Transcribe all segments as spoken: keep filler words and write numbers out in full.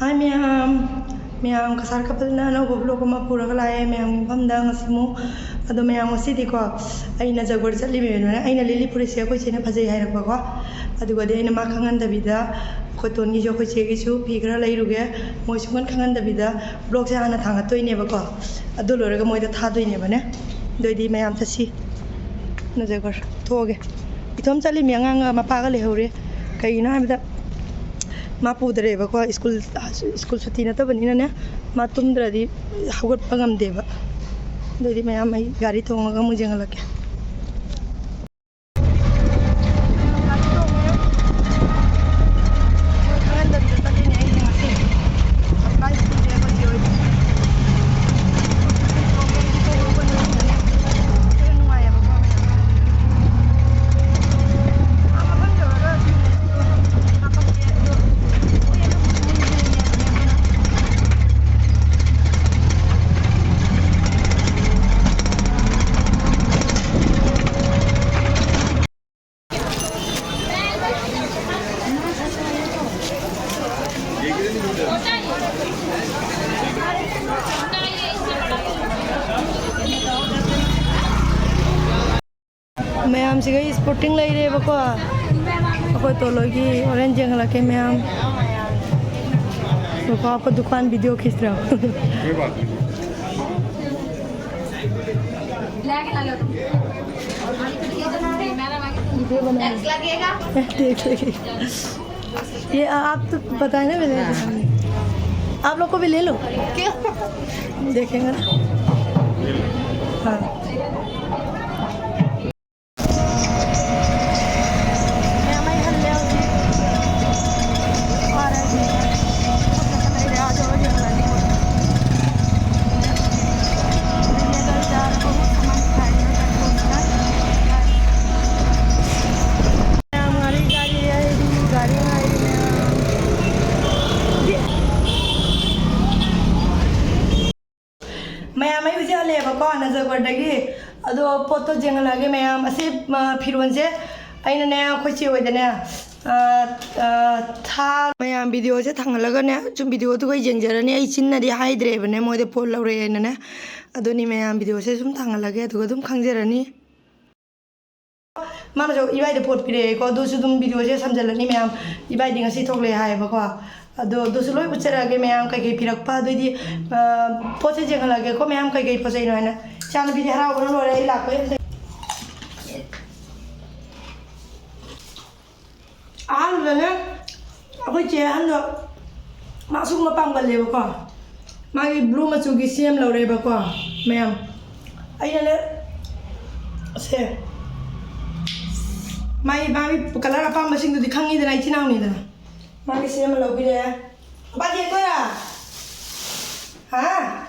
ꯍꯥꯏ ꯃꯌꯥꯝ, ꯃꯌꯥꯝ ꯀꯁꯥꯔ ꯀꯄꯜꯅ ꯑꯅꯧꯕ ꯕ꯭ꯂꯣꯒ ꯑꯃ ꯄꯨꯔꯒ ꯂꯥꯛꯑꯦ ꯃꯌꯥꯝꯒꯤ ꯃꯐꯝꯗ ꯉꯁꯤ ꯑꯃꯨꯛ꯫ ꯑꯗꯣ ꯃꯌꯥꯝ ꯉꯁꯤꯗꯤꯀꯣ, ꯑꯩꯅ ꯖꯒꯣꯔ ꯆꯠꯂꯤꯕꯅꯤꯅ, ꯑꯩꯅ ꯂꯤꯠꯂꯤ ꯐꯨꯔꯤꯠꯁꯦ ꯑꯩꯈꯣꯏ ꯆꯦꯅ ꯐꯖꯩ ꯍꯥꯏꯔꯛꯄꯀꯣ꯫ ꯑꯗꯨꯒꯗꯤ ꯑꯩꯅ ꯃꯥ ꯈꯪꯍꯟꯗꯕꯤꯗ, ꯑꯩꯈꯣꯏ ꯇꯣꯟꯒꯤꯁꯨ ꯑꯩꯈꯣꯏ ꯆꯦꯒꯤꯁꯨ ꯐꯤ ꯈꯔ ꯂꯩꯔꯨꯒꯦ꯫ ꯃꯣꯏ ꯁꯨꯡꯈꯟ ꯈꯪꯍꯟꯗꯕꯤꯗ ꯕ꯭ꯂꯣꯒꯁꯦ ꯍꯥꯟꯅ ꯊꯥꯡꯒꯠꯇꯣꯏꯅꯦꯕꯀꯣ꯫ ꯑꯗꯨ ꯂꯣꯏꯔꯒ ꯃꯣꯏꯗ ꯊꯥꯗꯣꯏꯅꯦꯕꯅꯦ꯫ ꯑꯗꯨꯑꯣꯏꯗꯤ ꯃꯌꯥꯝ ꯆꯠꯁꯤ꯫ ꯅꯖꯒꯔ ꯊꯣꯛꯑꯒꯦ꯫ ꯏꯊꯣꯝ ꯆꯠꯂꯤꯃꯤ, ꯑꯉꯥꯡꯒ ꯃꯄꯥꯒ ꯂꯩꯍꯧꯔꯦ꯫ ꯀꯩꯒꯤꯅꯣ ꯍꯥꯏꯕꯗ ꯃꯥ ꯄꯨꯗꯔꯦꯕꯀꯣ, ꯁ꯭ꯀꯨꯜ, ꯁ꯭ꯀꯨꯜ ꯁꯨꯇꯤ ꯅꯠꯇꯕꯅꯤꯅꯅꯦ, ꯃꯥ ꯇꯨꯝꯗ꯭ꯔꯗꯤ ꯍꯧꯒꯠꯄ ꯉꯝꯗꯦꯕ꯫ ꯑꯗꯨꯑꯣꯏꯗꯤ ꯃꯌꯥꯝ ꯑꯩ ꯒꯥꯔꯤ ꯇꯣꯡꯉꯒ ꯑꯃꯨꯛ ꯌꯦꯡꯍꯜꯂꯛꯀꯦ꯫ ꯃꯌꯥꯝꯁꯤꯒ ꯏꯁꯄꯣꯔꯇꯤꯡ ꯂꯩꯔꯦꯕꯀꯣ꯫ ꯑꯩꯈꯣꯏ ꯇꯣꯂꯣꯏꯒꯤ ꯍꯣꯔꯦꯟ ꯌꯦꯡꯍꯜꯂꯛꯀꯦ ꯃꯌꯥꯝ꯫ ꯔꯨꯀꯣ, ꯑꯩꯈꯣꯏ ꯗꯨꯀꯥꯟ ꯚꯤꯗꯤꯑꯣ ꯈꯤꯁ ꯔꯍꯥ ꯍꯨ꯫ ये आ-, आप तो बताए ना मैंने। हाँ। आप लोग को भी ले लो। क्यों? देखेंगे ना। हाँ। ꯃꯌꯥꯝ, ꯑꯩ ꯍꯧꯖꯤꯛ ꯍꯜꯂꯛꯑꯦꯕꯀꯣ, ꯅꯖꯔꯕꯥꯗꯇꯒꯤ꯫ ꯑꯗꯣ ꯄꯣꯠꯇꯣ ꯌꯦꯡꯍꯜꯂꯛꯑꯒꯦ ꯃꯌꯥꯝ꯫ ꯑꯁꯤ, ꯑ, ꯐꯤꯔꯣꯟꯁꯦ ꯑꯩꯅꯅꯦ, ꯑꯩꯈꯣꯏ ꯆꯦ ꯍꯣꯏꯗꯅꯦ, ꯑ, ꯑ, ꯊꯥ ꯃꯌꯥꯝ videoꯁꯦ ꯊꯥꯡꯒꯠꯂꯒꯅꯦ, ꯁꯨꯝ videoꯗꯨꯒ ꯌꯦꯡꯖꯔꯅꯤ꯫ ꯑꯩ ꯆꯤꯟꯅꯗꯤ ꯍꯥꯏꯗ꯭ꯔꯦꯕꯅꯦ, ꯃꯣꯏꯗ ꯄꯣꯠ ꯂꯧꯔꯦꯅꯅꯦ꯫ ꯑꯗꯨꯅꯤ ꯃꯌꯥꯝ, videoꯁꯦ ꯁꯨꯝ ꯊꯥꯡꯒꯠꯂꯒꯦ, ꯑꯗꯨꯒ ꯑꯗꯨꯝ ꯈꯪꯖꯔꯅꯤ꯫ ꯃꯥꯅꯁꯨ ꯏꯕꯥꯏꯗ ꯄꯣꯠ ꯄꯤꯔꯛꯑꯦꯀꯣ, ꯑꯗꯨꯁꯨ ꯑꯗꯨꯝ videoꯁꯦ ꯁꯝꯖꯜꯂꯅꯤ ꯃꯌꯥꯝ꯫ ꯏꯕꯥꯏꯗꯤ ꯉꯁꯤ ꯊꯣꯛꯂꯛꯑꯦ ꯍꯥꯏꯌꯦꯕꯀꯣ, ꯑꯗꯣ ꯑꯗꯨꯁꯨ ꯂꯣꯏ ꯎꯠꯆꯔꯛꯑꯒꯦ ꯃꯌꯥꯝ, ꯀꯩꯀꯩ ꯄꯤꯔꯛꯄ꯫ ꯑꯗꯨꯏꯗꯤ, ꯑ, ꯄꯣꯠꯁꯦ ꯌꯦꯡꯍꯜꯂꯛꯑꯒꯦꯀꯣ ꯃꯌꯥꯝ, ꯀꯩꯀꯩ ꯄꯣꯠ ꯆꯩꯅꯣ ꯍꯥꯏꯅ꯫ ꯏꯆꯥꯅꯨꯄꯤꯗꯤ ꯍꯔꯥꯎꯕꯅ ꯂꯣꯏꯔꯦ ꯑꯩ ꯂꯥꯛꯄꯩ꯫ ꯑꯍꯥꯟꯕꯗꯅꯦ, ꯑꯩꯈꯣꯏ ꯆꯦ ꯑꯍꯟꯗꯣ ꯃꯥ ꯁꯨꯝꯕ ꯄꯥꯝꯒꯜꯂꯦꯕꯀꯣ꯫ ꯃꯥꯒꯤ blue ꯃꯆꯨꯒꯤ ꯁꯤ ꯑꯃ ꯂꯧꯔꯦꯕꯀꯣ ꯃꯌꯥꯝ꯫ ꯑꯩꯅꯅꯦ, ꯁꯦ, ꯃꯥꯒꯤ, ꯃꯥꯒꯤ colour ꯑꯄꯥꯝꯕꯁꯤꯡꯗꯨꯗꯤ ꯈꯪꯉꯤꯗꯅ, ꯏꯆꯤꯟ ꯏꯅꯥꯎꯅꯤꯗꯅ꯫ ꯃꯥꯒꯤ ꯁꯤ ꯑꯃ ꯂꯧꯕꯤꯔꯦ꯫ ꯃꯄꯥ ꯌꯦꯡꯗꯣꯏꯔꯥ? ꯍꯥ?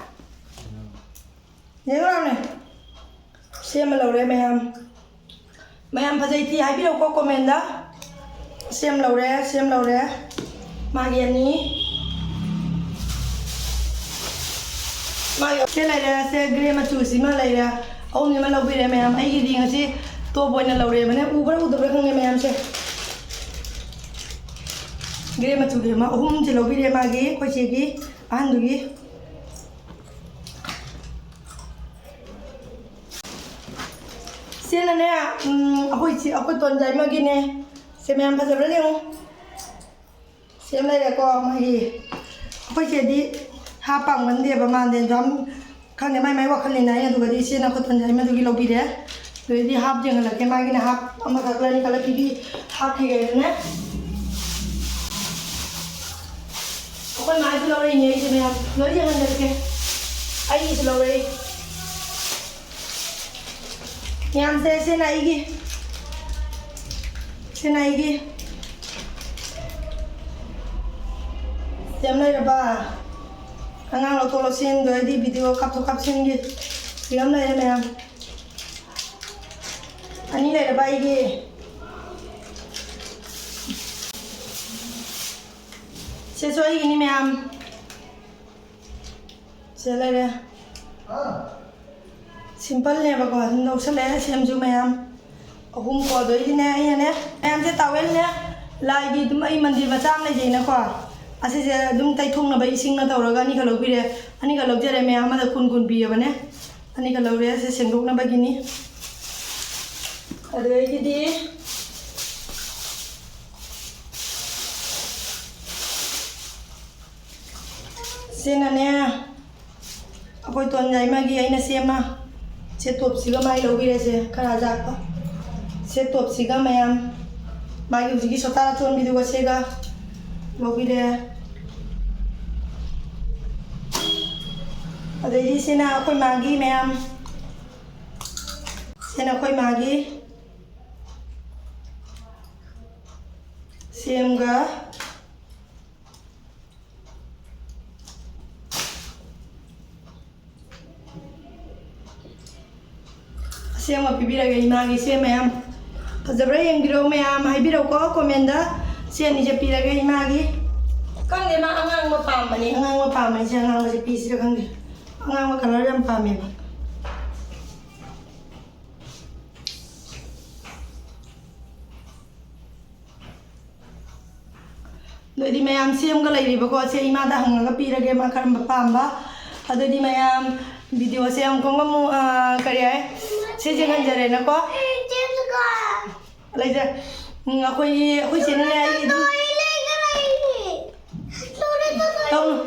ꯌꯦꯡꯉꯨ ꯂꯥꯎꯅꯦ꯫ ꯁꯤ ꯑꯃ ꯂꯧꯔꯦ ꯃꯌꯥꯝ꯫ ꯃꯌꯥꯝ ꯐꯖꯩ ꯊꯤ ꯍꯥꯏꯕꯤꯔꯛꯎꯀꯣ commentꯗ꯫ ꯁꯤ ꯑꯃ ꯂꯧꯔꯦ, ꯁꯤ ꯑꯃ ꯂꯧꯔꯦ꯫ ꯃꯥꯒꯤ ꯑꯅꯤ꯫ ꯃꯥꯒꯤ ꯁꯤ ꯂꯩꯔꯦ, ꯁꯦ grey ꯃꯆꯨꯁꯤꯃ ꯂꯩꯔꯦ꯫ ꯑꯍꯨꯝꯁꯤꯃ ꯂꯧꯕꯤꯔꯦ ꯃꯌꯥꯝ꯫ ꯑꯩꯒꯤꯗꯤ ꯉꯁꯤ top ꯑꯣꯏꯅ ꯂꯧꯔꯦꯕꯅꯦ꯫ ꯎꯕ꯭ꯔꯥ ꯎꯗꯕ꯭ꯔꯥ ꯈꯪꯗꯦ ꯃꯌꯥꯝꯁꯦ꯫ Grey ꯃꯆꯨꯒꯤ ꯑꯃ ꯑꯍꯨꯝꯁꯦ ꯂꯧꯕꯤꯔꯦ ꯃꯥꯒꯤ, ꯑꯩꯈꯣꯏ ꯆꯦꯒꯤ ꯑꯍꯟꯗꯨꯒꯤ꯫ ꯁꯤꯅꯅꯦ, ꯎꯝ, ꯑꯩꯈꯣꯏ ꯆꯦ, ꯑꯩꯈꯣꯏ ꯇꯣꯟꯖꯥꯏꯃꯒꯤꯅꯦ꯫ ꯁꯦ ꯃꯌꯥꯝ ꯐꯖꯕ꯭ꯔꯥ ꯌꯦꯡꯉꯨ꯫ ꯁꯤ ꯑꯃ ꯂꯩꯔꯦꯀꯣ, ꯃꯥꯒꯤ꯫ ꯑꯩꯈꯣꯏ ꯆꯦꯗꯤ ꯍꯥꯞ ꯄꯥꯝꯒꯟꯗꯦꯕ, ꯃꯥꯗꯤ ꯑꯗꯨꯝ ꯈꯪꯗꯦ, ꯃꯥꯏ ꯃꯥꯏ ꯋꯥꯈꯜꯅꯤꯅ꯫ ꯑꯩꯅ ꯑꯗꯨꯒꯗꯤ ꯏꯆꯦꯅ ꯑꯩꯈꯣꯏ ꯇꯣꯟꯖꯥꯏꯃꯗꯨꯒꯤ ꯂꯧꯕꯤꯔꯦ꯫ ꯑꯗꯨꯗꯩꯗꯤ ꯍꯥꯞ ꯌꯦꯡꯍꯜꯂꯛꯀꯦ, ꯃꯥꯒꯤꯅ ꯍꯥꯞ ꯑꯃꯈꯛ ꯂꯩꯔꯤ ꯈꯜꯂ ꯄꯤꯕꯤ ꯍꯥꯞꯈꯤꯒꯦꯅꯅꯦ꯫ ꯑꯩꯈꯣꯏ ꯃꯥꯒꯤꯁꯨ ꯂꯧꯔꯛꯏꯅꯦ ꯑꯩꯁꯦ ꯃꯌꯥꯝ, ꯂꯣꯏ ꯌꯦꯡꯍꯟꯖꯔꯛꯀꯦ꯫ ꯑꯩꯒꯤꯁꯨ ꯂꯧꯔꯛꯏ꯫ ꯌꯥꯝꯁꯦ, ꯁꯤꯅ ꯑꯩꯒꯤ, ꯁꯤꯅ ꯑꯩꯒꯤ꯫ ꯁꯤ ꯑꯃ ꯂꯩꯔꯕ, ꯑꯉꯥꯡ ꯂꯧꯊꯣꯛ ꯂꯧꯁꯤꯟꯗꯣ, ꯑꯩꯗꯤ video ꯀꯥꯞꯊꯣꯛ ꯀꯥꯞꯁꯤꯟꯒꯤ꯫ ꯁꯤ ꯑꯃ ꯂꯩꯔꯦ ꯃꯌꯥꯝ, ꯑꯅꯤ ꯂꯩꯔꯕ ꯑꯩꯒꯤ꯫ ꯁꯤꯁꯨ ꯑꯩꯒꯤꯅꯤ ꯃꯌꯥꯝ꯫ ꯁꯤꯗ ꯂꯩꯔꯦ꯫ Simpleꯅꯦꯕꯀꯣ, ꯑꯗꯨꯝ ꯂꯧꯁꯜꯂꯦ꯫ ꯁꯦꯝꯁꯨ ꯃꯌꯥꯝ ꯑꯍꯨꯝ ꯀꯣ꯫ ꯑꯗꯩꯗꯤꯅꯦ, ꯑꯩꯅꯅꯦ, ꯃꯌꯥꯝꯁꯦ towelꯅꯦ, ꯂꯥꯏꯒꯤ ꯑꯗꯨꯝ ꯑꯩ ꯃꯟꯗꯤꯔ ꯃꯆꯥ ꯑꯃ ꯂꯩꯖꯩꯅꯀꯣ, ꯑꯁꯤꯁꯦ ꯑꯗꯨꯝ ꯇꯩꯊꯣꯛꯅꯕ ꯏꯁꯤꯡꯅ ꯇꯧꯔꯒ ꯑꯅꯤꯈꯛ ꯂꯧꯕꯤꯔꯦ꯫ ꯑꯅꯤꯈꯛ ꯂꯧꯖꯔꯦ ꯃꯌꯥꯝ, ꯑꯃꯗ ꯀꯨꯟ ꯀꯨꯟ ꯄꯤꯌꯕꯅꯦ꯫ ꯑꯅꯤꯈꯛ ꯂꯧꯔꯦ, ꯁꯤ ꯁꯦꯡꯗꯣꯛꯅꯕꯒꯤꯅꯤ꯫ ꯑꯗꯨꯗꯒꯤꯗꯤ ꯁꯤꯅꯅꯦ, ꯑꯩꯈꯣꯏ ꯇꯣꯟꯖꯥꯏꯃꯒꯤ ꯑꯩꯅ ꯁꯦꯝꯃ ꯁꯦ ꯇꯣꯞꯁꯤꯒ ꯃꯥꯏ ꯂꯧꯕꯤꯔꯁꯦ, ꯈꯔ ꯑꯖꯥꯠꯄ ꯁꯦ ꯇꯣꯞꯁꯤꯒ ꯃꯌꯥꯝ, ꯃꯥꯒꯤ ꯍꯧꯖꯤꯛꯀꯤ ꯁꯣꯇꯥ ꯆꯣꯟꯕꯤꯗꯨꯒ ꯁꯤꯒ ꯂꯧꯕꯤꯔꯦ꯫ ꯑꯗꯩꯗꯤ ꯁꯤꯅ ꯑꯩꯈꯣꯏ ꯃꯥꯒꯤ ꯃꯌꯥꯝ, ꯁꯤꯅ ꯑꯩꯈꯣꯏ ꯃꯥꯒꯤ ꯁꯦꯝꯒ ꯑꯁꯦꯡꯕ ꯄꯤꯕꯤꯔꯒꯦ ꯏꯃꯥꯒꯤ ꯁꯦꯝ ꯃꯌꯥꯝ꯫ ꯐꯖꯕ꯭ꯔꯥ ꯌꯦꯡꯕꯤꯔꯛꯑꯣ ꯃꯌꯥꯝ, ꯍꯥꯏꯕꯤꯔꯛꯎꯀꯣ comment꯫ ꯁꯤ ꯑꯅꯤꯁꯦ ꯄꯤꯔꯒꯦ ꯏꯃꯥꯒꯤ꯫ ꯈꯪꯗꯦ, ꯃꯥ ꯑꯉꯥꯡꯕ ꯄꯥꯝꯕꯅꯤ, ꯑꯉꯥꯡꯕ ꯄꯥꯝꯕꯅꯤ꯫ ꯁꯤ ꯑꯉꯥꯡꯕꯁꯦ ꯄꯤꯁꯤꯔ ꯈꯪꯗꯦ, ꯑꯉꯥꯡꯕ colour ꯌꯥꯝ ꯄꯥꯝꯃꯦꯕ꯫ ꯑꯗꯨꯗꯤ ꯃꯌꯥꯝ ꯁꯦꯝꯒ ꯂꯩꯔꯤꯕꯀꯣ, ꯁꯦ ꯏꯃꯥꯗ ꯍꯪꯉꯒ ꯄꯤꯔꯒꯦ, ꯃꯥ ꯀꯔꯝꯕ ꯄꯥꯝꯕ꯫ ꯑꯗꯨꯗꯤ ꯃꯌꯥꯝ videoꯁꯦ ꯑꯃꯨꯛꯀ ꯑꯃꯨꯛ, ꯑ, ꯀꯔꯤ ꯍꯥꯏ, ꯁꯤꯁꯦ ꯍꯟꯖꯔꯦꯅꯀꯣ꯫ ꯂꯩꯖ-, ꯎꯝ, ꯑꯩꯈꯣꯏꯒꯤ, ꯑꯩꯈꯣꯏ ꯆꯦꯅꯅꯦ ꯑꯩꯒꯤ ꯑꯗꯨꯝ ꯇꯧꯅꯨ꯫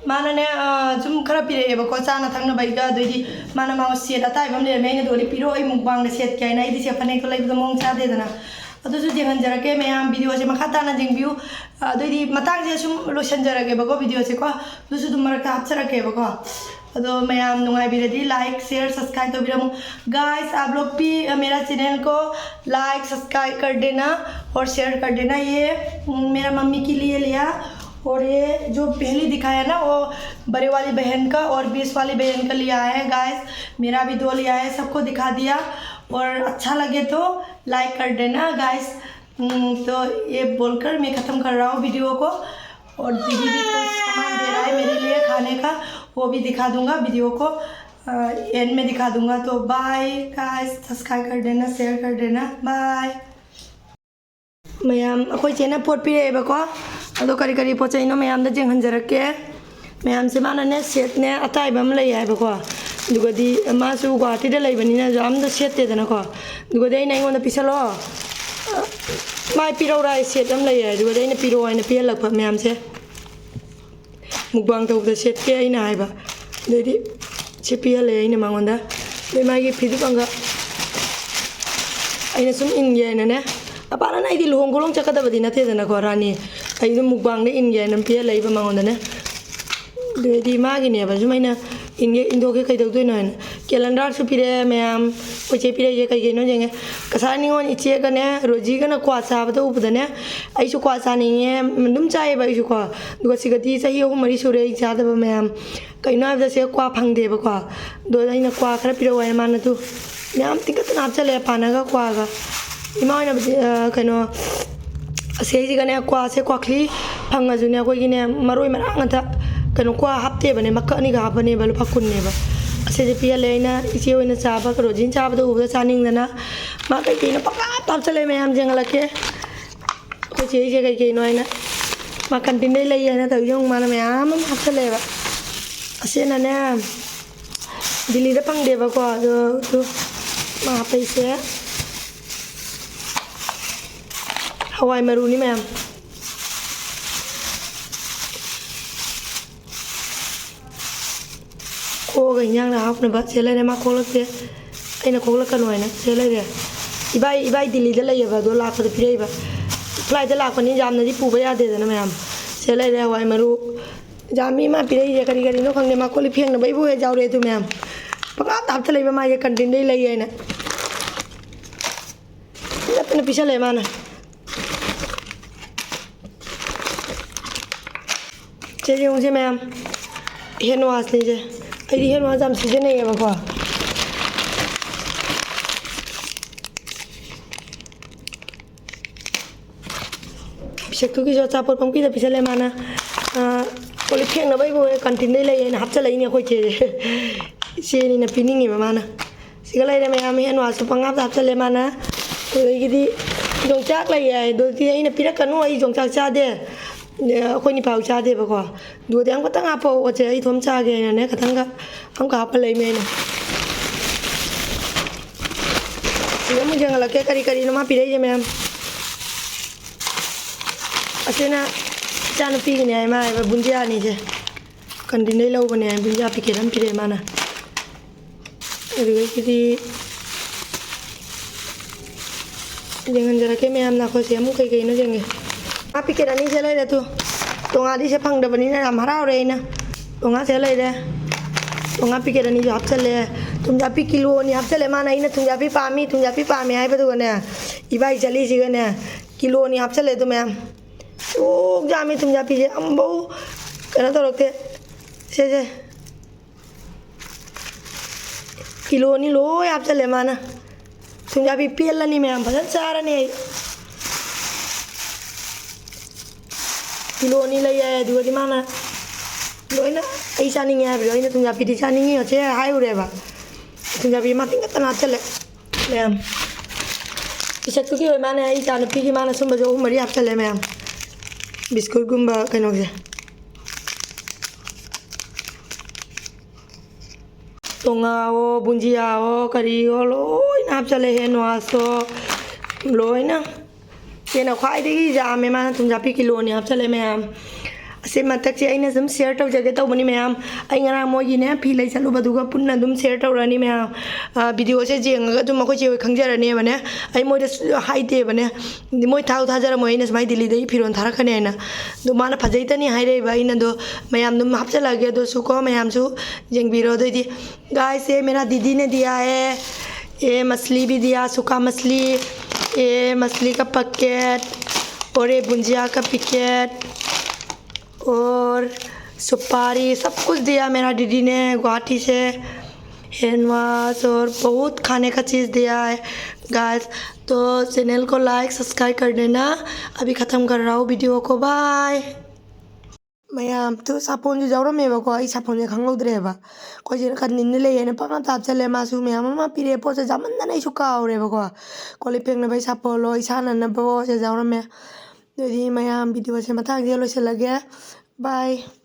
ꯃꯥꯅꯅꯦ, ꯑ, ꯁꯨꯝ ꯈꯔ ꯄꯤꯔꯛꯑꯦꯕꯀꯣ, ꯆꯥꯅ ꯊꯛꯅꯕ ꯑꯩꯒ, ꯑꯗꯨꯏꯗꯤ ꯃꯥꯅ ꯃꯥ set ꯑꯇꯥꯏꯕ ꯑꯃ ꯂꯩꯔꯝꯃꯦ, ꯑꯩꯅ ꯗꯣꯂꯤ ꯄꯤꯔꯛꯑꯣ, ꯑꯩ mukbangꯗ ꯁꯦꯠꯀꯦ ꯍꯥꯏꯅ꯫ ꯑꯩꯗꯤ ꯁꯦꯠ ꯐꯅꯦꯛꯇꯣ ꯂꯩꯕꯗꯣ ꯃꯑꯣꯡ ꯆꯥꯗꯦꯗꯅ꯫ ꯑꯗꯨꯁꯨ ꯌꯦꯡꯍꯟꯖꯔꯛꯀꯦ ꯃꯌꯥꯝ, videoꯁꯦ ꯃꯈꯥ ꯇꯥꯅ ꯌꯦꯡꯕꯤꯌꯨ꯫ ꯑ, ꯑꯗꯨꯏꯗꯤ ꯃꯇꯥꯡꯁꯤꯗ ꯁꯨꯝ ꯂꯣꯏꯁꯤꯟꯖꯔꯒꯦꯕꯀꯣ videoꯁꯦꯀꯣ, ꯑꯗꯨꯁꯨ ꯑꯗꯨꯝ ꯃꯔꯛꯇ ꯍꯥꯞꯆꯔꯛꯀꯦꯕꯀꯣ꯫ ꯑꯗꯣ ꯃꯌꯥꯝ ꯅꯨꯡꯉꯥꯏꯕꯤꯔꯗꯤ like, share, subscribe ꯇꯧꯕꯤꯔꯝꯃꯨ꯫ Guys, आप लोग भी, अ, मेरा channel को like, subscribe कर देना और share कर देना। ये, उम, मेरा मम्मी के लिए लिया और ये जो पहले दिखाया ना, वो बड़े वाली बहन का और बीस वाली बहन का लिया है। Guys, मेरा भी दो लिया है, सबको दिखा दिया। और अच्छा लगे तो like कर देना guys। हम्म, तो ये बोलकर मैं ख़त्म कर रहा हूँ video को। और दीदी भी कुछ सामान दे रहा है मेरे लिए खाने का, वो भी दिखा दूंगा video को, अ, end में दिखा दूंगा। तो bye guys, subscribe कर देना, share कर देना, bye। ꯃꯌꯥꯝ, ꯑꯩꯈꯣꯏ ꯆꯦꯅ ꯄꯣꯠ ꯄꯤꯔꯛꯑꯦꯕꯀꯣ꯫ ꯑꯗꯣ ꯀꯔꯤ ꯀꯔꯤ ꯄꯣꯠ ꯆꯩꯅꯣ ꯃꯌꯥꯝꯗ ꯌꯦꯡꯍꯟꯖꯔꯛꯀꯦ꯫ ꯃꯌꯥꯝꯁꯦ ꯃꯥꯅꯅꯦ ꯁꯦꯠꯅꯦ ꯑꯇꯥꯏꯕ ꯑꯃ ꯂꯩ ꯍꯥꯏꯕꯀꯣ꯫ ꯑꯗꯨꯒꯗꯤ ꯃꯥꯁꯨ ꯒꯨꯍꯥꯇꯤꯗ ꯂꯩꯕꯅꯤꯅ ꯌꯥꯝꯗ ꯁꯦꯠꯇꯦꯗꯅꯀꯣ꯫ ꯑꯗꯨꯒꯗꯤ ꯑꯩꯅ ꯑꯩꯉꯣꯟꯗ ꯄꯤꯁꯜꯂꯣ, ꯃꯥꯏ ꯄꯤꯔꯧꯔꯥ ꯍꯥꯏ ꯁꯦꯠ ꯑꯃ ꯂꯩ ꯍꯥꯏ꯫ ꯑꯗꯨꯒꯗꯤ ꯑꯩꯅ ꯄꯤꯔꯛꯑꯣ ꯍꯥꯏꯅ ꯄꯤꯍꯜꯂꯛꯄ ꯃꯌꯥꯝꯁꯦ꯫ ꯃꯨꯛꯕꯥꯡ ꯇꯧꯕꯗ ꯁꯦꯠꯀꯦ ꯑꯩꯅ ꯍꯥꯏꯕ꯫ ꯑꯗꯩꯗꯤ ꯁꯤ ꯄꯤꯍꯜꯂꯦ ꯑꯩꯅ ꯃꯉꯣꯟꯗ꯫ ꯑꯗꯩ ꯃꯥꯒꯤ ꯐꯤꯗꯨ ꯄꯪꯒ ꯑꯩꯅ ꯁꯨꯝ ꯏꯟꯒꯦ ꯍꯥꯏꯅꯅꯦ꯫ ꯃꯄꯥꯟꯅ ꯑꯩꯗꯤ ꯂꯨꯍꯣꯡ ꯈꯣꯡꯗꯣꯡ ꯆꯠꯀꯗꯕꯗꯤ ꯅꯠꯇꯦꯗꯅꯀꯣ ꯔꯥꯅꯤ꯫ ꯑꯩꯗꯣ ꯃꯨꯛꯕꯥꯡꯗ ꯏꯟꯒꯦ ꯍꯥꯏꯅ ꯄꯤꯍꯜꯂꯛꯏꯕ ꯃꯉꯣꯟꯗꯅꯦ꯫ ꯑꯗꯨꯗꯩꯗꯤ ꯃꯥꯒꯤꯅꯦꯕ ꯁꯨꯝ ꯑꯩꯅ ꯏꯟꯒꯦ, ꯏꯟꯊꯣꯛꯀꯦ ꯀꯩꯗꯧꯗꯣꯏꯅꯣ ꯍꯥꯏꯅ꯫ ꯀꯦꯂꯦꯟꯗꯔꯁꯨ ꯄꯤꯔꯛꯑꯦ ꯃꯌꯥꯝ꯫ ꯑꯩꯈꯣꯏ ꯆꯦ ꯄꯤꯔꯛꯏꯁꯦ ꯀꯩ ꯀꯩꯅꯣ ꯌꯦꯡꯉꯦ꯫ ꯀꯁꯥꯔ ꯅꯤꯉꯣꯜ ꯏꯆꯦꯒꯅꯦ ꯔꯣꯖꯤꯒꯅ ꯀ꯭ꯋꯥ ꯆꯥꯕꯗ ꯎꯕꯗꯅꯦ ꯑꯩꯁꯨ ꯀ꯭ꯋꯥ ꯆꯥꯅꯤꯡꯉꯦ꯫ ꯑꯗꯨꯝ ꯆꯥꯏꯌꯦꯕ ꯑꯩꯁꯨꯀꯣ꯫ ꯑꯗꯨꯒ ꯁꯤꯒꯗꯤ ꯆꯍꯤ ꯑꯍꯨꯝ ꯃꯔꯤ ꯁꯨꯔꯦ ꯑꯩ ꯆꯥꯗꯕ ꯃꯌꯥꯝ꯫ ꯀꯩꯅꯣ ꯍꯥꯏꯕꯗ ꯁꯤꯗ ꯀ꯭ꯋꯥ ꯐꯪꯗꯦꯕꯀꯣ꯫ ꯑꯗꯣ ꯑꯩꯅ ꯀ꯭ꯋꯥ ꯈꯔ ꯄꯤꯔꯛꯑꯣ ꯍꯥꯏ ꯃꯥꯅ꯫ ꯑꯗꯨ ꯃꯌꯥꯝ ꯇꯤꯡꯈꯠꯇꯅ ꯍꯥꯞꯆꯜꯂꯦ ꯄꯥꯟꯅꯒ ꯀ꯭ꯋꯥꯒ꯫ ꯏꯃꯥ ꯍꯣꯏꯅꯕꯨꯗꯤ, ꯑ, ꯀꯩꯅꯣ, ꯑꯁꯤꯁꯤꯒꯅꯦ ꯀ꯭ꯋꯥꯁꯦ ꯀ꯭ꯋꯥꯈ꯭ꯂꯤ ꯐꯪꯉꯁꯨꯅꯦ ꯑꯩꯈꯣꯏꯒꯤꯅꯦ ꯃꯔꯣꯏ ꯃꯔꯥꯡ ꯉꯥꯛꯇ꯫ ꯀꯩꯅꯣ ꯀ꯭ꯋꯥ ꯍꯥꯞꯇꯦꯕꯅꯦ, ꯃꯀꯛ ꯑꯅꯤꯒ ꯍꯥꯞꯄꯅꯦꯕ ꯂꯨꯄꯥ ꯀꯨꯟꯅꯦꯕ꯫ ꯑꯁꯤꯁꯦ ꯄꯤꯍꯜꯂꯦ ꯑꯩꯅ ꯏꯆꯦ ꯍꯣꯏꯅ ꯆꯥꯕ, ꯔꯣꯖꯤꯅ ꯆꯥꯕꯗ ꯎꯕꯗ ꯆꯥꯅꯤꯡꯗꯅ꯫ ꯃꯥ ꯀꯩꯀꯩꯅꯣ ꯄꯪꯍꯥꯞꯇ ꯍꯥꯞꯆꯜꯂꯦ ꯃꯌꯥꯝ ꯌꯦꯡꯍꯜꯂꯛꯀꯦ꯫ ꯑꯩꯈꯣꯏ ꯆꯦ ꯑꯩꯁꯦ ꯀꯩ ꯀꯩꯅꯣ ꯍꯥꯏꯅ ꯃꯥ ꯀꯟꯇꯤꯟꯗꯩ ꯂꯩ ꯍꯥꯏꯅ ꯇꯧꯔꯤꯁꯦ ꯌꯦꯡꯉꯨ꯫ ꯃꯥꯅ ꯃꯌꯥꯝ ꯑꯃ ꯍꯥꯞꯆꯜꯂꯛꯑꯦꯕ꯫ ꯑꯁꯤꯅꯅꯦ ꯗꯤꯜꯂꯤꯗ ꯐꯪꯗꯦꯕꯀꯣ꯫ ꯑꯗꯣ ꯑꯗꯨ ꯃꯥ ꯍꯥꯞꯄꯛꯏꯁꯦ ꯍꯋꯥꯏ ꯃꯔꯨꯅꯤ ꯃꯌꯥꯝ꯫ ꯈꯣꯛꯑꯒ ꯏꯟꯖꯥꯡꯗ ꯍꯥꯞꯅꯕ ꯁꯦ ꯂꯩꯔꯦ꯫ ꯃꯥ ꯈꯣꯛꯂꯛꯇꯦ, ꯑꯩꯅ ꯈꯣꯛꯂꯛꯀꯅꯨ ꯍꯥꯏꯅ ꯁꯦ ꯂꯩꯔꯦ꯫ ꯏꯕꯥꯏ, ꯏꯕꯥꯏ ꯗꯤꯜꯂꯤꯗ ꯂꯩꯌꯦꯕ, ꯑꯗꯣ ꯂꯥꯛꯄꯗ ꯄꯤꯔꯛꯏꯕ꯫ ꯐ꯭ꯂꯥꯏꯠꯇ ꯂꯥꯛꯄꯅꯤ, ꯌꯥꯝꯅꯗꯤ ꯄꯨꯕ ꯌꯥꯗꯦꯗꯅ ꯃꯌꯥꯝ꯫ ꯁꯦ ꯂꯩꯔꯦ ꯍꯋꯥꯏ ꯃꯔꯨ꯫ ꯌꯥꯝꯃꯤ ꯃꯥ ꯄꯤꯔꯛꯏꯁꯦ, ꯀꯔꯤ ꯀꯔꯤꯅꯣ ꯈꯪꯗꯦ꯫ ꯃꯥ ꯀꯣꯜ ꯂꯤꯛ ꯐꯦꯡꯅꯕ ꯏꯕꯨ ꯍꯦꯛ ꯌꯥꯎꯔꯦ ꯑꯗꯨ ꯃꯌꯥꯝ꯫ ꯄꯪꯍꯥꯞꯇ ꯍꯥꯞꯆꯜꯂꯛꯏꯕ ꯃꯥꯁꯦ ꯀꯟꯇꯤꯟꯗꯩ ꯂꯩ ꯍꯥꯏꯅ꯫ ꯐꯖꯅ ꯄꯤꯁꯜꯂꯛꯑꯦ ꯃꯥꯅ꯫ ꯁꯦ ꯌꯦꯡꯉꯨꯁꯦ ꯃꯌꯥꯝ, ꯍꯦꯟ ꯋꯥꯁꯅꯤꯁꯦ꯫ ꯑꯩꯗꯤ ꯍꯦꯟ ꯋꯥꯁ ꯌꯥꯝ ꯁꯤꯖꯤꯟꯅꯩꯌꯦꯕꯀꯣ꯫ ꯄꯤꯁꯛꯇꯨꯒꯤꯁꯨ ꯑꯆꯥꯄꯣꯠ ꯄꯪꯄꯤꯗ ꯄꯤꯁꯜꯂꯦ ꯃꯥꯅ꯫ ꯑꯥ, ꯀꯣꯜ ꯂꯤꯛ ꯐꯦꯡꯅꯕ ꯑꯩꯕꯨ ꯀꯟꯇꯤꯟꯗꯩ ꯂꯩ ꯍꯥꯏꯅ ꯍꯥꯞꯆꯜꯂꯛꯏꯅꯦ ꯑꯩꯈꯣꯏ ꯆꯦꯁꯦ꯫ ꯏꯆꯦꯅꯤꯅ ꯄꯤꯅꯤꯡꯉꯤꯕ ꯃꯥꯅ꯫ ꯁꯤꯒ ꯂꯩꯔꯦ ꯃꯌꯥꯝ, ꯍꯦꯟ ꯋꯥꯁꯁꯨ ꯄꯪꯍꯥꯞꯇ ꯍꯥꯞꯆꯜꯂꯦ ꯃꯥꯅ꯫ ꯑꯗꯨꯗꯒꯤꯗꯤ ꯌꯣꯡꯆꯥꯛ ꯂꯩꯌꯦ ꯍꯥꯏ, ꯑꯗꯨꯗꯤ ꯑꯩꯅ ꯄꯤꯔꯛꯀꯅꯨ, ꯑꯩ ꯌꯣꯡꯆꯥꯛ ꯆꯥꯗꯦ꯫ ꯑꯩꯈꯣꯏ ꯅꯤꯄꯥꯎ ꯆꯥꯗꯦꯕꯀꯣ꯫ ꯑꯗꯨꯗꯤ ꯑꯃꯨꯛ ꯈꯇꯪ ꯍꯥꯞꯄꯛꯑꯣ, ꯑꯣꯠꯁꯦ꯫ ꯑꯩ ꯏꯊꯣꯝ ꯆꯥꯒꯦ ꯍꯥꯏꯅꯅꯦ, ꯈꯇꯪꯒ ꯑꯃꯨꯛꯀ ꯍꯥꯞꯄ ꯂꯩꯃꯦ ꯑꯩꯅ꯫ ꯁꯤꯗ ꯑꯃꯨꯛ ꯌꯦꯡꯍꯜꯂꯛꯀꯦ, ꯀꯔꯤ ꯀꯔꯤꯅꯣ ꯃꯥ ꯄꯤꯔꯛꯏꯁꯦ ꯃꯌꯥꯝ꯫ ꯑꯁꯤꯅ ꯏꯆꯥꯅꯨꯄꯤꯒꯤꯅꯦ ꯍꯥꯏ, ꯃꯥ ꯍꯥꯏꯕ ꯕꯨꯟꯗꯤꯌꯥꯅꯤꯁꯦ꯫ ꯀꯟꯗꯤꯟꯗꯩ ꯂꯧꯕꯅꯦ ꯍꯥꯏ, ꯕꯨꯟꯗꯤꯌꯥ ꯄꯤꯀꯦꯠ ꯑꯃ ꯄꯤꯔꯛꯑꯦ ꯃꯥꯅ꯫ ꯑꯗꯨꯗꯒꯤꯗꯤ ꯌꯦꯡꯍꯟꯖꯔꯛꯀꯦ ꯃꯌꯥꯝꯅ, ꯑꯩꯈꯣꯏꯁꯦ ꯑꯃꯨꯛ ꯀꯩ ꯀꯩꯅꯣ ꯌꯦꯡꯒꯦ꯫ ꯃꯥ ꯄꯤꯀꯦꯠ ꯑꯅꯤꯁꯦ ꯂꯩꯔꯦ ꯇꯨ꯫ ꯇꯣꯉꯥꯗꯤꯁꯦ ꯐꯪꯗꯕꯅꯤꯅ ꯌꯥꯝ ꯍꯔꯥꯎꯔꯦ ꯑꯩꯅ꯫ ꯇꯣꯉꯥꯁꯦ ꯂꯩꯔꯦ꯫ ꯇꯣꯉꯥ ꯄꯤꯀꯦꯠ ꯑꯅꯤꯁꯨ ꯍꯥꯞꯆꯜꯂꯦ꯫ ꯊꯨꯝꯌꯥꯛꯄꯤ ꯀꯤꯂꯣ ꯑꯅꯤ ꯍꯥꯞꯆꯜꯂꯦ꯫ ꯃꯥꯅ ꯑꯩꯅ ꯊꯨꯝꯌꯥꯛꯄꯤ ꯄꯥꯝꯃꯤ, ꯊꯨꯝꯌꯥꯛꯄꯤ ꯄꯥꯝꯃꯤ ꯍꯥꯏꯕꯗꯨꯒꯅꯦ, ꯏꯕꯥꯏ ꯆꯠꯂꯤꯁꯤꯒꯅꯦ, ꯀꯤꯂꯣ ꯑꯅꯤ ꯍꯥꯞꯆꯜꯂꯦ ꯑꯗꯨ ꯃꯌꯥꯝ꯫ ꯁꯨꯛ ꯌꯥꯝꯃꯤ ꯊꯨꯝꯌꯥꯛꯄꯤꯁꯦ꯫ ꯑꯃꯐꯧ ꯀꯩꯅꯣ ꯇꯧꯔꯛꯇꯦ꯫ ꯁꯦ, ꯁꯦ꯫ ꯀꯤꯂꯣ ꯑꯅꯤ ꯂꯣꯏ ꯍꯥꯞꯆꯜꯂꯦ ꯃꯥꯅ꯫ ꯊꯨꯝꯌꯥꯛꯄꯤ ꯄꯦꯜꯂꯅꯤ ꯃꯌꯥꯝ, ꯐꯖꯅ ꯆꯥꯔꯅꯤ ꯑꯩ꯫ ꯀꯤꯂꯣ ꯑꯅꯤ ꯂꯩ ꯌꯥꯏ, ꯑꯗꯨꯒꯗꯤ ꯃꯥꯅ ꯂꯣꯏꯅ ꯑꯩ ꯆꯥꯅꯤꯡꯉꯦ ꯍꯥꯏꯕꯗꯣ, ꯑꯩꯅ ꯊꯨꯝꯌꯥꯛꯄꯤꯗꯤ ꯆꯥꯅꯤꯡꯉꯤ ꯍꯧꯖꯤꯛ ꯍꯥꯏꯔꯨꯔꯦꯕ꯫ ꯊꯨꯝꯌꯥꯛꯄꯤ ꯃꯥ ꯇꯤꯡꯈꯠꯇꯅ ꯍꯥꯞꯆꯜꯂꯦ ꯃꯌꯥꯝ꯫ ꯄꯤꯁꯛꯇꯨꯒꯤ ꯑꯣꯏ ꯃꯥꯅ, ꯑꯩ ꯏꯆꯥ ꯅꯨꯄꯤꯒꯤ ꯃꯥꯅ ꯁꯨꯝꯕꯁꯨ ꯑꯍꯨꯝ ꯃꯔꯤ ꯍꯥꯞꯆꯜꯂꯦ ꯃꯌꯥꯝ꯫ ꯕꯤꯁꯀꯨꯠꯀꯨꯝꯕ ꯀꯩꯅꯣꯁꯦ꯫ ꯇꯣꯉꯥꯑꯣ, ꯕꯨꯟꯖꯤꯌꯥꯑꯣ, ꯀꯔꯤꯑꯣ ꯂꯣꯏꯅ ꯍꯥꯞꯆꯜꯂꯦ, ꯍꯦꯟ ꯋꯥꯁꯇꯣ ꯂꯣꯏꯅ꯫ ꯁꯤꯅ ꯈ꯭ꯋꯥꯏꯗꯒꯤ ꯌꯥꯝꯃꯦ, ꯃꯥꯅ ꯊꯨꯝꯖꯥꯛꯄꯤ ꯀꯤꯂꯣ ꯑꯅꯤ ꯍꯥꯞꯆꯜꯂꯦ ꯃꯌꯥꯝ꯫ ꯑꯁꯤ ꯃꯊꯛꯁꯦ ꯑꯩꯅ ꯁꯨꯝ ꯁꯤꯌꯔ ꯇꯧꯖꯒꯦ ꯇꯧꯕꯅꯤ ꯃꯌꯥꯝ꯫ ꯑꯩ ꯉꯔꯥꯡ ꯃꯣꯏꯒꯤꯅꯦ ꯐꯤ ꯂꯩ ꯆꯠꯂꯨꯕꯗꯨꯒ ꯄꯨꯟꯅ ꯑꯗꯨꯝ ꯁꯤꯌꯔ ꯇꯧꯔꯛꯑꯅꯤ ꯃꯌꯥꯝ꯫ ꯑ, ꯚꯤꯗꯤꯑꯣꯁꯦ ꯌꯦꯡꯉꯒ ꯑꯗꯨꯝ ꯑꯩꯈꯣꯏ ꯆꯦ ꯍꯣꯏ ꯈꯪꯖꯔꯅꯦꯕꯅꯦ꯫ ꯑꯩ ꯃꯣꯏꯗ ꯁꯨ-, ꯍꯥꯏꯗꯦꯕꯅꯦ꯫ ꯃꯣꯏ ꯊꯥꯎ ꯊꯥꯖꯔꯝꯃꯣꯏ ꯑꯩꯅ ꯁꯨꯃꯥꯏꯅ ꯗꯤꯜꯂꯤꯗꯒꯤ ꯐꯤꯔꯣꯜ ꯊꯥꯔꯛꯀꯅꯤ ꯍꯥꯏꯅ꯫ ꯑꯗꯣ ꯃꯥꯅ ꯐꯖꯩꯇꯅꯤ ꯍꯥꯏꯔꯛꯏꯕ, ꯑꯩꯅ ꯑꯗꯣ ꯃꯌꯥꯝ ꯑꯗꯨꯝ ꯍꯥꯞꯆꯜꯂꯛꯑꯒꯦ꯫ ꯑꯗꯨꯁꯨ ꯀꯣ ꯃꯌꯥꯝꯁꯨ ꯌꯦꯡꯕꯤꯔꯣ꯫ ꯑꯗꯨꯑꯣꯏꯗꯤ guys, ये मेरा दीदी ने दिया है, ये मछली भी दिया, सूखा मछली, ये मछली का पैकेट और ये भुंजिया का पैकेट और सुपारी, सब कुछ दिया मेरा दीदी ने गुवाहाटी से। हैंड वॉश और बहुत खाने का चीज़ दिया है guys। तो चैनल को लाइक सब्सक्राइब कर देना। अभी ख़त्म कर रहा हूँ वीडियो को, बाय। ꯃꯌꯥꯝ ꯇꯨ ꯁꯥꯄꯣꯟꯁꯨ ꯌꯥꯎꯔꯝꯃꯦꯕꯀꯣ꯫ ꯑꯩ ꯁꯥꯄꯣꯟꯁꯦ ꯈꯪꯍꯧꯗ꯭ꯔꯦꯕ꯫ ꯑꯩꯈꯣꯏ ꯆꯦꯅ ꯀꯟꯇꯤꯟꯗ ꯂꯩꯌꯦꯅ ꯄꯪꯍꯥꯞꯇ ꯍꯥꯞꯆꯜꯂꯦ꯫ ꯃꯥꯁꯨ ꯃꯌꯥꯝ ꯑꯃ ꯄꯤꯔꯛꯑꯦ꯫ ꯄꯣꯠꯁꯦ ꯌꯥꯝꯃꯟꯗꯅ ꯑꯩꯁꯨ ꯀꯥꯎꯔꯦꯕꯀꯣ꯫ ꯀꯣꯜ ꯂꯤꯛ ꯐꯦꯡꯅꯕꯒꯤ ꯁꯥꯄꯣꯜꯂꯣ, ꯏꯁꯥ ꯅꯥꯟꯅꯕ ꯄꯣꯠꯁꯦ ꯌꯥꯎꯔꯝꯃꯦ꯫ ꯑꯗꯨꯗꯤ ꯃꯌꯥꯝ videoꯁꯦ ꯃꯇꯥꯡꯁꯤꯗ ꯂꯣꯏꯁꯤꯜꯂꯒꯦ꯫ Bye꯫